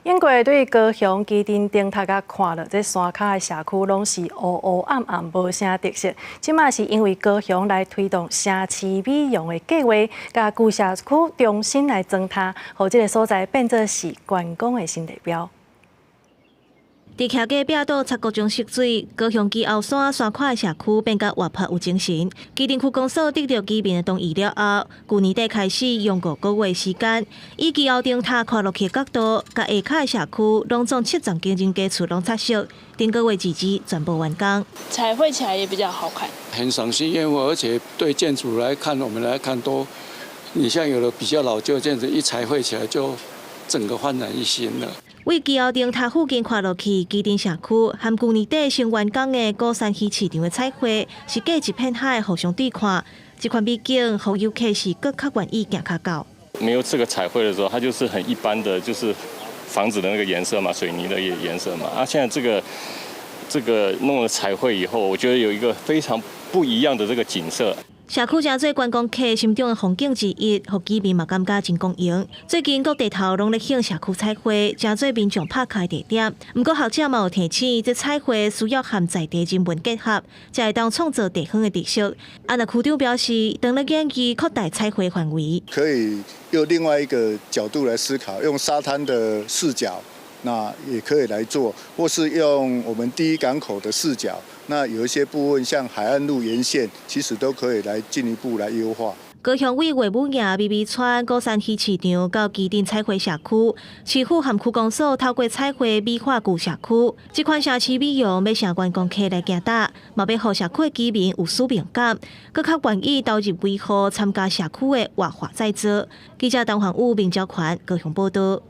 英國對高雄旗津燈塔仔看落，這山跤的社區攏是烏烏暗暗，無啥特色。這馬是因為高雄來推動城市美容的計劃，共舊社區重新來裝呔，予這个所在變做是觀光的新地標。佇徛隔壁島擦各種色水，高雄旗後山山跤的社區變甲活潑有精神。旗津區公所得著居民的同意了後，舊年底開始用5個月時間，以旗後燈塔看落去的角度，共下跤的社區攏總70間人家厝攏擦色，頂個月截止全部完工。彩繪起來也比較好看。很賞心悅目，而且對建築來看，我們來看都，你像有的比較老舊建築，一彩繪起來就整個煥然一新了。位旗後燈塔附近看落去，旗津社區和舊年底先完工的鼓山魚市場的彩繪，是隔一片海互相對看。這款美景，予遊客是閣較願意行較到。沒有這個彩繪的時候，它就是很一般的，就是房子的那個顏色嘛，水泥的顏色嘛。啊，現在這個弄了彩繪以後，我覺得有一個非常不一樣的這個景色。社區成做觀光客心中的風景之一，予居民嘛感覺真光榮。最近各地頭攏咧興社區彩繪，成做民眾拍卡的地點。毋過學者嘛有提醒，這彩繪需要和在地人文結合，才會當創造地方的特色。啊，若區長表示，當咧研究擴大彩繪範圍，可以用另外一個角度來思考，用沙灘的視角，那也可以來做，或是用我們第一港口的視角。那有一些部分，像海岸路沿線，其實都可以來進一步來優化。高雄位衛武營美美村鼓山魚市場到旗津彩繪社區，市府和區公所透過彩繪美化舊社區，這款城市美容欲請觀光客來行搭，嘛欲予社區的居民有使命感，閣較願意投入維護參加社區的活化再造。記者陳宏武、明昭權高雄報道。